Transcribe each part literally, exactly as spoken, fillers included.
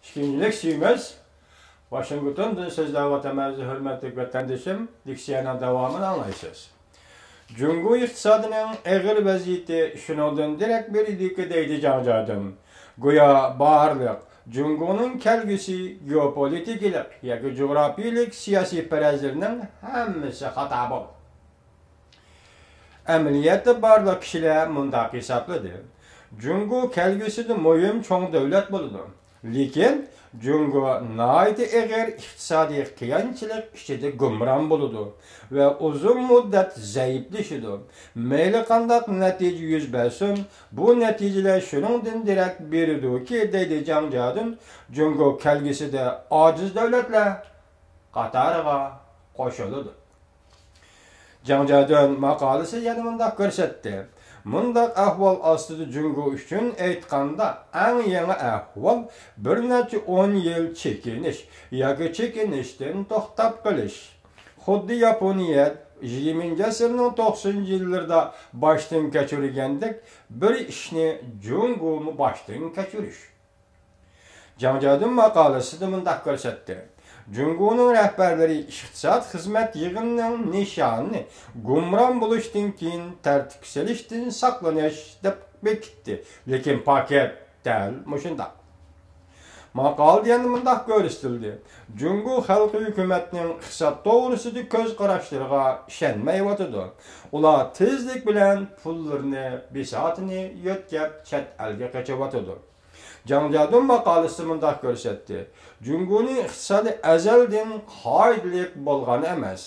ئىككىنچىلىك سۆيۈمىز. ۋاشىنگتوندىن سۆزلەۋاتىمەن، ھۆرمەتلىك ۋەتەندىشىم، لېكسىيەنىڭ داۋامىنى ئاڭلايسىز. جۇڭگو ئىقتىسادىنىڭ ئېغىر ۋەزىيىتى شۇنىڭدىن دېرەك بېرىدۇكى، دەيدۇ جاڭ جيادۈن. گويا بارلىق جۇڭگونىڭ كەلگۈسى گېئوپولىتىكىلىق ياكى جۇغراپىيىلىك سىياسىي پەرەزلىرىنىڭ ھەممىسى خاتا بولدى. ئەمەلىيەتتە بارلىق كىشىلەر مۇنداق ھېسابلىدى: جۇڭگو كەلگۈسىدە مۇھىم چوڭ دۆلەت بولىدۇ. لېكىن جۇڭگو ناھايىتى ئېغىر ئىقتىسادىي قىيىنچىلىق ئىچىدە گۇمران بولىدۇ ۋە ئۇزۇن مۇددەت زەئىپلىشىدۇ. مەيلى قانداق نەتىجە يۈز بەرسۇن، بۇ نەتىجىلەر شۇنىڭدىن دېرەك بېرىدۇكى، دەيدۇ جاڭ جيادۈن، جۇڭگو كەلگۈسىدە ئاجىز دۆلەتلەر قاتارىغا قوشۇلىدۇ. جاڭ جيادۈن ماقالىسى يەنە مۇنداق كۆرسەتتى: مۇنداق ئەھۋال ئاستىدا جۇڭگو ئۈچۈن ئېيتقاندا، ئەڭ يېڭى ئەھۋال بىر نەچچە ئون يىل چېكىنىش ياكى چېكىنىشتىن توختاپ قېلىش. خۇددى ياپونىيە يىگىرمىنچى ئەسىرنىڭ توقسىنىنچى يىللىرىدا باشتىن كەچۈرگەندەك بىر ئىشنى جۇڭگومۇ باشتىن كەچۈرۈش. جاڭ جيادۈن ماقالىسىدە مۇنداق كۆرسەتتى: جۇڭگونىڭ رەھبەرلىرى ئىقتىساد خىزمەت يىغىنىنىڭ نىشانىنى گۇمران بولۇشتىن كېيىن تەرتىپكە سېلىشتىن ساقلىنىش دەپ بېكىتتى، لېكىن پاكىت دەل مۇشۇنداق. ماقالىدە يەنە مۇنداق كۆرسىتىلدى: جۇڭگو خەلقى ھۆكۈمەتنىڭ ئىقتىساد توغرىسىدىكى كۆز قاراشلىرىغا ئىشەنمەيۋاتىدۇ. ئۇلار تېزلىك بىلەن پۇللىرىنى بىساتىنى يۆتكەپ چەت ئەلگە قېچىۋاتىدۇ. جاڭ جيادۈن ماقالىسىدە مۇنداق كۆرسەتتى: جۇڭگونىڭ ئىقتىسادى ئەزەلدىن قائىدىلىك بولغان ئەمەس.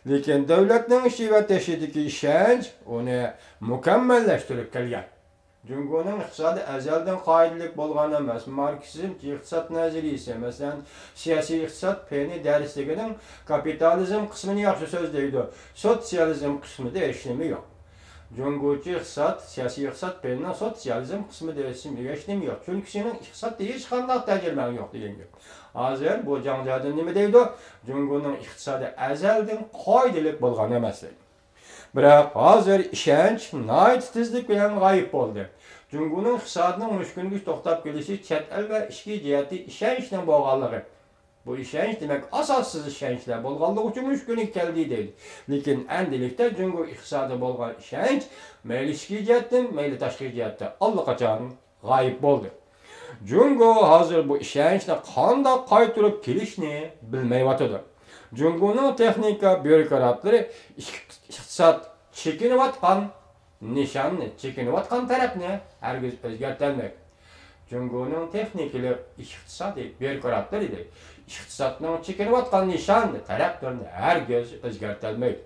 لېكىن دۆلەتنىڭ ئىچى ۋە تېشىدىكى ئىشەنچ ئۇنى مۇكەممەللەشتۈرۈپ كەلگەن. جۇڭگونىڭ ئىقتىسادى ئەزەلدىن قائىدىلىك بولغان ئەمەس. ماركسىزمچى ئىقتىساد نەزەرىيىسى، مەسىلەن، سىياسىي ئىقتىساد پېنى دەرسلىكىنىڭ كاپىتالىزم قىسمىنى ياخشى سۆزلەيدۇ، سوتسىيالىزم قىسمىدا ھېچنېمە يوق. جۇڭگوچە ئىقتىساد، سىياسىي ئىقتىساد پېنىنىڭ سوتسىيالىزم قىسمىدا ھېچنېمە يوق، چۈنكى سېنىڭ ئىقتىسادتا ھېچقانداق تەجرىبەڭ يوق دېگەن گەپ. ھازىر بۇ جاڭ جيادۈن نېمە دەيدۇ؟ جۇڭگونىڭ ئىقتىسادى ئەزەلدىن قائىدىلىك بولغان ئەمەس دەيدۇ. بىراق ھازىر ئىشەنچ ناھايىتى تېزلىك بىلەن غايىب بولدى. جۇڭگونىڭ ئىقتىسادىنىڭ مۇشۇ كۈنگىچە توختاپ كېلىشى چەت ئەل ۋە ئىچكى جەھەتتە ئىشەنچنىڭ بولغانلىقى. بۇ ئىشەنچ، دېمەك، ئاساسسىز ئىشەنچلەر بولغانلىقى ئۈچۈن مۇشۇ كۈنگە كەلدى دەيدۇ. لېكىن ئەمدىلىكتە جۇڭگو ئىقتىسادىغا بولغان ئىشەنچ مەيلى ئىچكى جەھەتتىن، مەيلى تاشقى جەھەتتە ئاللىقاچان غايىب بولدى. جۇڭگو ھازىر بۇ ئىشەنچنى قانداق قايتۇرۇپ كېلىشنى بىلمەيۋاتىدۇ. جۇڭگونىڭ تېخنىكا بيۇروكراتلىرى ئىقتىساد چېكىنىۋاتقان نىشاننى، چېكىنىۋاتقان تەرەپنى ھەرگىز ئۆزگەرتەلمەيدۇ. جۇڭگونىڭ تېخنىكىلىق ئىقتىسادىي بيۇروكراتلىرى ئىقتىسادنىڭ چېكىنىۋاتقان نىشاننى، تەرەپلىرىنى ھەرگىز ئۆزگەرتەلمەيدۇ.